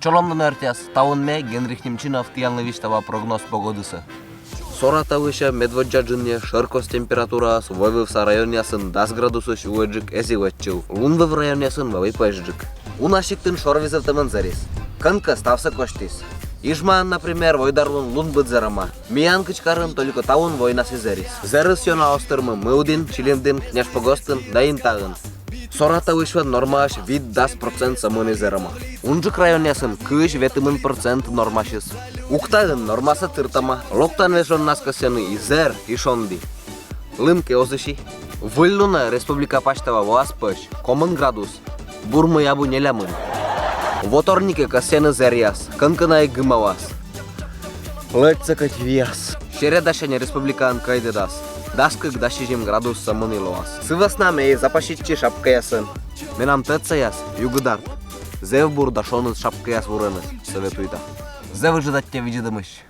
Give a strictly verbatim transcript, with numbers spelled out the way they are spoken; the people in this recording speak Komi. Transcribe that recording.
Чолӧмлы, нӧ ӧтиас, талун ме, Генрих Немчинов, тіянлы висьтала прогноз погодысӧ. Саратовысь медводдза джынйӧ шӧркост температураыс войвывса районъясын дас градусысь уэджык эз и лэччыв. Лунвыв районъясын вӧлі пӧсьджык. Уна сиктын шор визувтӧмӧн зэрис. Кӧнкӧ ставсӧ косьтіс. Ижмаын, например, ойдарлун лунбыд зэрӧма. Миян Кычкарын только талун войнас и зэрис. Зэрыс ёна оз тырмы Мылдін, Чилимдін, Княжпогостын да Интаын. Саратовысь вӧд нормаысь вит-дас процент сӧмын и зэрӧма. Унджык районъясын кызь-ветымын процент нормасьыс. Ухтаын нормасӧ тыртӧма. Локтан вежоннас кӧсйӧны и зэр, и шонді. Лым кӧ оз ышйы. Выльлунӧ республика пасьтала воас пӧсь, комын градус. Бур, мый абу нелямын. Воторникӧ кӧсйӧны зэръяс, кӧнкӧ на и гымалас. Лэччӧ кӧть виас. Середасянь республикаын кӧйдӧдас. Дас кык-дас сизим градус сӧмын и лоас. Сы вӧсна ме и запаситчи шапкаясӧн. Менам тӧдсаяс югыд артмӧ. Зэв бур да шоныд шапкаяс вурӧны, советуйта. Зэв ыджыд аттьӧ видзӧдӧмысь.